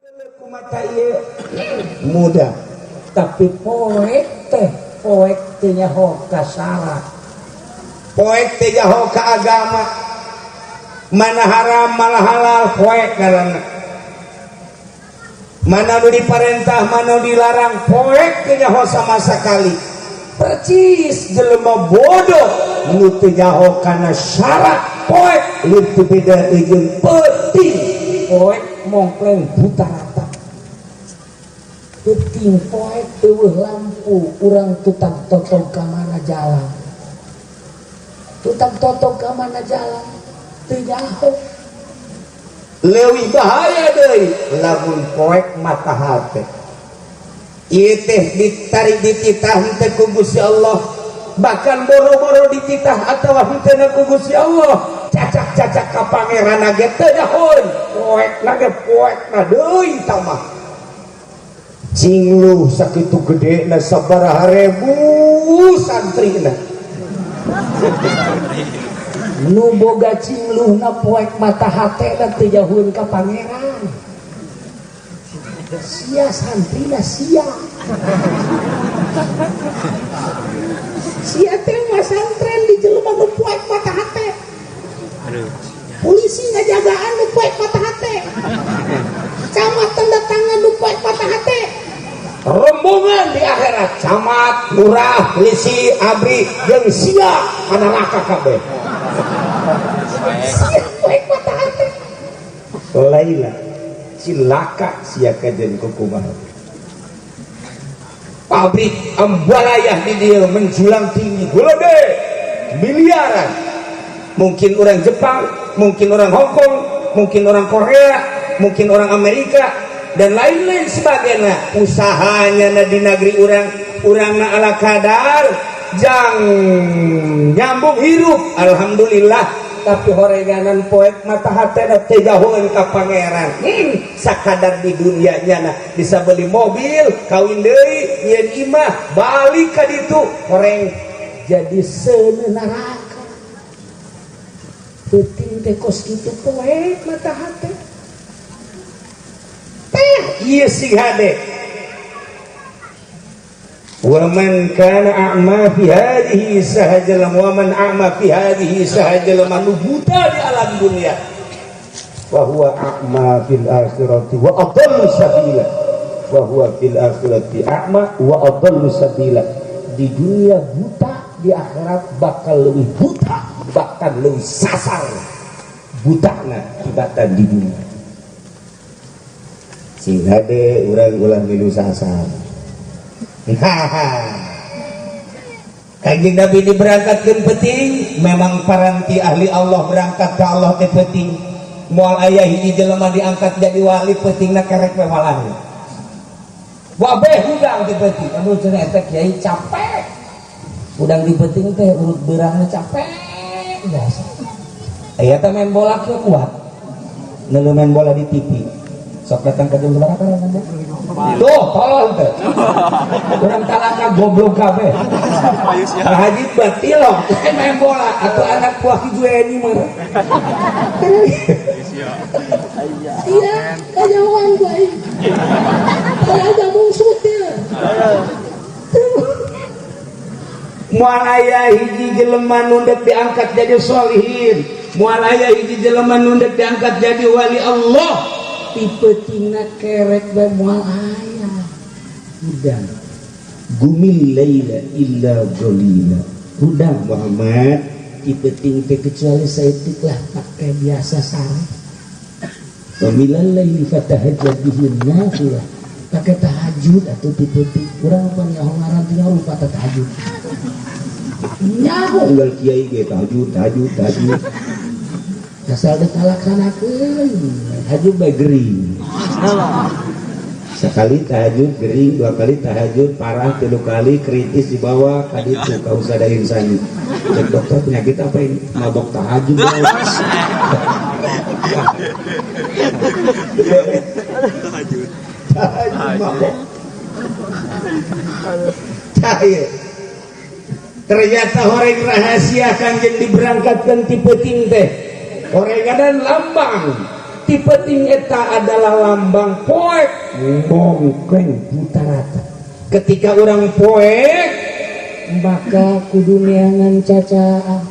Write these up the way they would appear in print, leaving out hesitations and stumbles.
Mata ieu muda tapi poek teh poek teh nyaho ka sara, poek teh nyaho ka agama, mana haram malah halal poek ngaranna, mana nu diparentah mana dilarang poek teh nyaho sama sekali. Percis jelema bodoh nu teu nyaho kana syarat poek leutik beda jeung peuting poek mongkleng buta rata. Peuting poek eueuh lampu urang tutang totong ka mana jalan, tutang totong ka mana jalan teu nyaho. Leuwih bahaya deui lamun poek mata hate. Ieu teh ditarik dititah henteu ku Gusti Allah, bahkan boro-boro dititah atawa henteu ku Gusti Allah, cacak-cacak ka pangeran ge teu nyahoeun, poekna ge poekna deui tambah. Cingluh sakitu gedena sabaraha ribu santrina. Nu boga cingluhna poek mata hatena teu jauheun ka pangeran. Sia santrina sia. Sia teh masantren di jelema nu poek mata hate. Polisi ngajagaan nu poek mata hate. Camat tanda tangan nu poek mata hate. Rombongan di akhirat camat, lurah, polisi, abri jeung sia ka neraka kabeh. Sia poek mata hate. Laila cilaka sia kajen kukumaha. Pabrik ambalayah di dia menjulang tinggi gede miliaran. Mungkin orang Jepang, mungkin orang Hong Kong, mungkin orang Korea, mungkin orang Amerika dan lain-lain sebagainya. Usahanya na di negeri orang, orang na ala kadar jang nyambung hirup alhamdulillah. Tapi horeganan poek mata hatena teu jauheun ka pangeran. Sakadar di dunia nyana bisa beli mobil, kawin deui, nyieun imah, balik ka ditu horeng jadi seuneu neraka. Peuting teh kos kitu poek mata hate. Teh ieu sing hade. Wa man kana a'ma fi hadhihi sahajalam wa man a'ma fi hadhihi sahajalam nu buta di alam dunia wa huwa a'ma fil akhirati wa adallu sabila wa huwa fil akhirati a'ma wa adallu sabila. Di dunia buta, di akhirat bakal lebih buta, bahkan lebih sasar butana tibatan di dunia. Sing hade urang ulah milu sasar. Kanjeng Nabi diberangkatkan penting, memang paranti ahli Allah berangkat ke Allah teh penting. Moal aya hiji jelema diangkat jadi wali pentingna kerek we walani. Wabeh hudang di penting, aduh cenah eta kiai capek. Hudang di penting teh urut beurangna capek biasa. Aya teh main bola kieu kuat. Nelu main bola di TV. Sok datang ke jam sabaraha kan? Tuh, tolong teh. Urang talaka goblok kabeh. Pak Haji batilok main bola atau anak buah Kijueni mah. Iya, kajauhan gua ini. Kalau ada musuh teh. Moal aya hiji jelema nu deuk diangkat jadi sholihin, moal aya hiji jelema nu deuk diangkat jadi wali Allah. Tipe tina kerek bae moal aya. Hudang gumil laila illa qalila. Hudang Muhammad tipe ting teh kecuali saeutik lah pakai biasa sare. Wa milal laili fatahajjad bihi nafilah. Pakai tahajud atau tipe ting urang apa nyaho ngaran teh rupa tahajud. Nyaho unggal kiai ge tahajud tahajud tahajud. Asal ditalaksanakeun tahajud bae gering. Sekali tahajud gering, dua kali tahajud parah, tilu kali kritis dibawa ka ditu ka Usada Insani. Cek dokter penyakit apa ini? Mabok tahajud. Tahajud. Tahajud mabok. Cahaya. Ternyata horeng rahasia kanjeng diberangkatkan ti peuting teh. Horenganan lambang. Ti peuting eta adalah lambang poek mongkeng buta rata. Ketika orang poek maka kudu neangan cacaan.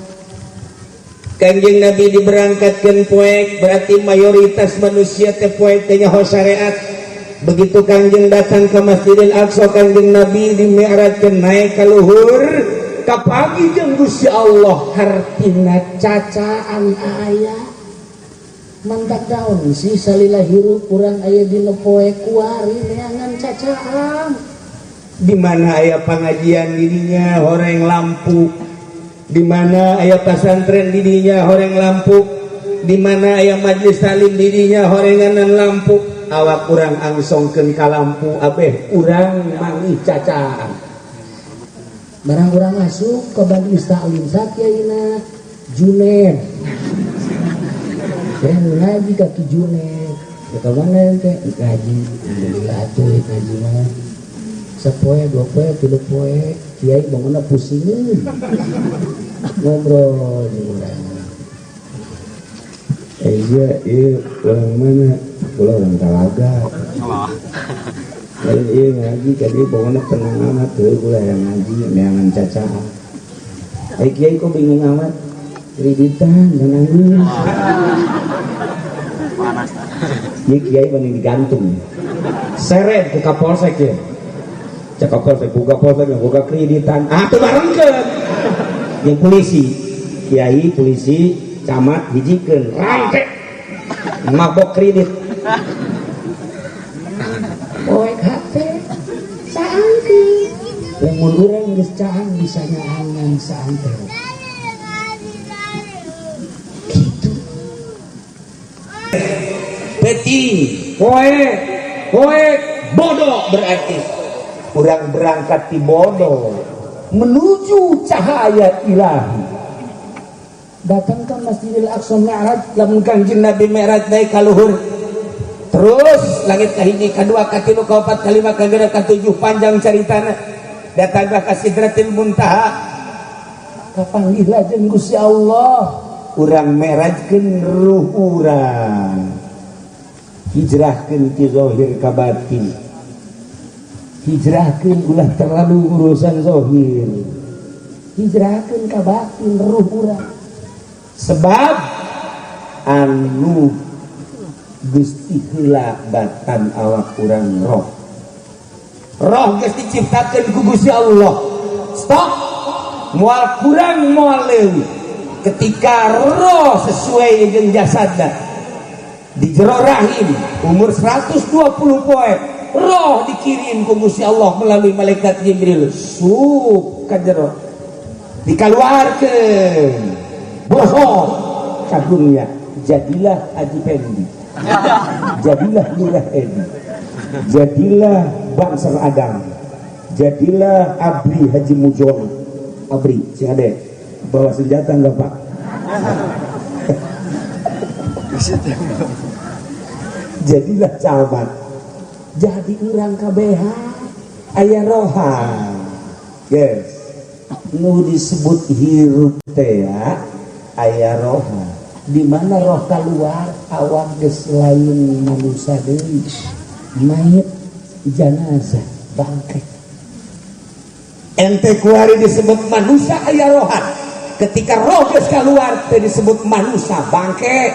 Kanjeng Nabi diberangkatkan poek, berarti mayoritas manusia teh poek teh nyaho syariat. Begitu Kanjeng datang ke Masjidil Aqsa, Kanjeng Nabi dimi'rajkeun naik ka luhur, kapanggih jeung Gusti Allah, hartina cacaan aya. Mantak daun sih salila hirup urang aya dina poe kuari neangan cacaan. Di mana aya pengajian didinya horeng lampu, di mana aya pasantren didinya horeng lampu, di mana aya majlis taklim didinya horenganan lampu. Awak urang angsongkeun ka lampu abeh urang manggih cacaan. Barang urang asup ke majelis taklim sakiaina Junet. Saya ngaji kaki Junet. Ya ke mana ente? Ngaji. Alhamdulillah atuh ngaji mah. Sapoe, dua poe, tilu poe, kiai bangunna pusingin. Ngobrol jeung urang. Iya, iya, orang mana? Kula orang Talaga. Lain iya ngaji, jadi bangunna tenang amat tuh kula yang ngaji, neangan cacaan. Eh kiai kok bingung amat? Kreditan, jangan nangis. Iya kiai mending digantung. Seret ke Kapolsek ya. Cek Kapolsek, buka polsek, buka kreditan. Ah, tuh barengkeun. Yang polisi, kiai, polisi, camat hijikeun, rantek. Mabok kredit. Poek hate saangkeun. Lamun urang geus caang bisa nyaangan saantero. Gitu. Peti, poek, poek, bodoh berarti. Urang berangkat di bodoh menuju cahaya ilahi. Datang ke Masjidil Aqsa Mi'raj, lamun Kanjeng Nabi Mi'raj naik ka luhur. Terus langit kahiji, kadua, katilu, kaopat, kalima, kagenep, katujuh, panjang caritana. Datanglah ka Sidratil Muntaha. Kapanggihlah jeung Gusti Allah. Urang mi'rajkeun ruh urang. Hijrahkeun ti zahir ka batin. Hijrahkeun ulah terlalu urusan zahir. Hijrahkeun ka batin ruh urang. Sebab anu Gusti heula batan awak urang roh. Roh geus diciptakeun ku Gusti Allah. Stop. Moal kurang moal leuwih. Ketika roh sesuai jeung jasadna di jero rahim umur 120 poe, roh dikirim ku Gusti Allah melalui malaikat Jibril sup ka jero, dikaluarkeun bohong ka dunia. Jadilah Haji Pendi, jadilah Lurah Edi, jadilah Bangsar Adang, jadilah Abri Haji Mujono. Abri sing ade bawa senjata enggak Pak? Jadilah camat, jadi urang KBH aya roha. Yes, nu disebut hirup teh aya roha. Di mana roh keluar awak geus lain manusia deui, mayit, jenazah, bangkai. Ente kuari disebut manusia aya rohan. Ketika roh geus keluar teh disebut manusia bangke,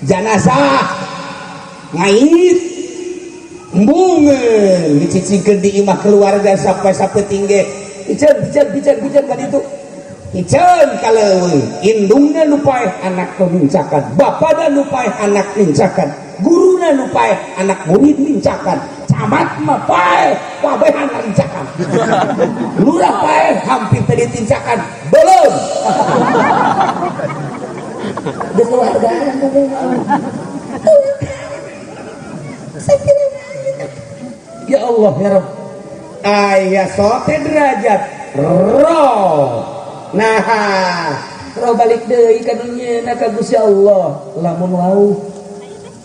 jenazah, ngait, embungeun, dicicingkeun di imah keluarga sampai sapeting ge. Piceun, piceun, piceun, piceun ka ditu. Piceun ka leuweung. Indungna nu paeh anak nu nincakan, bapana nu paeh anak nincakan, guruna nu paeh anak murid nincakan, camat mah paeh kabehan nincakan, lurah paeh hampir teu ditincakan, belum. Geus keluargaan kabeh. Ya Allah ya Rabb. Aya sote derajat roh. Nah, roh balik deui ka dunya na ka Gusti Allah. Lamun wau,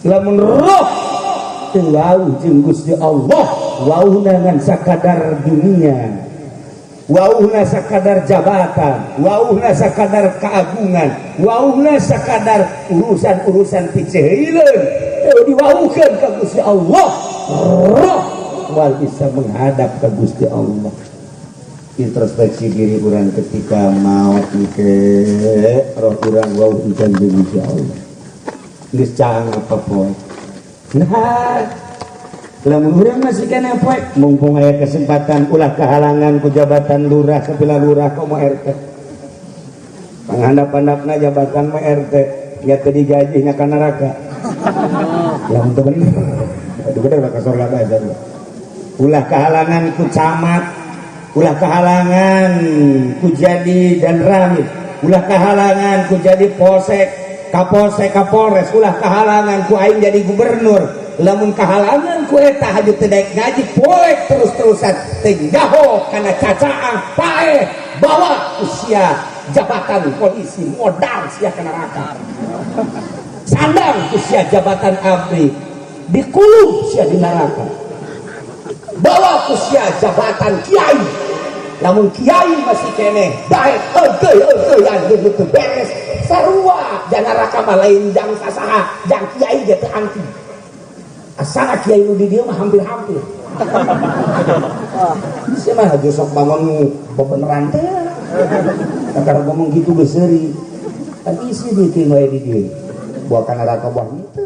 lamun roh teu wau jeung Gusti Allah, wauhna ngan sakadar dunia. Wauhna sakadar jabatan, wauhna sakadar keagungan, wauhna sakadar urusan-urusan piceuileun, teu diwauhkeun ka Gusti Allah. Roh moal bisa menghadap ke Gusti Allah. Introspeksi diri urang ketika maut ke roh urang wauh encan jeung Gusti Allah. Geus caang apa poe. Nah, lamun urang masih keneh poe, mumpung aya kesempatan, ulah kehalangan ku jabatan lurah, kapila lurah komo RT. Panghandap-handapna jabatan mah RT, nya teu digaji nya ka neraka. Lamun teu bener. Aduh, bener ka surga bae. Ulah kehalangan ku camat, ulah kehalangan ku jadi Danramil, ulah kehalangan ku jadi polsek, kapolsek, kapolres, ulah kehalangan ku aing jadi gubernur. Lamun kehalangan ku eta haju teu daek ngaji, poek terus-terusan teu nyaho kana cacaang, paeh bawa usia jabatan polisi, modal sia ke neraka. Sandang usia jabatan ABRI, dikulub sia di neraka. Bawa usia jabatan kiai, lamun kiai masih keneh daek eueuh eueuh anu teu beres, sarua neraka mah, lain jang sasaha, jang kiai ge teu anti. Asana kiai nu di dieu mah hampir-hampir. Sia mah haju sok bangun bebeneran teh. Kakara ngomong gitu geus seuri. Kan isi di teu wae di dieu. Buah kana neraka buah henteu.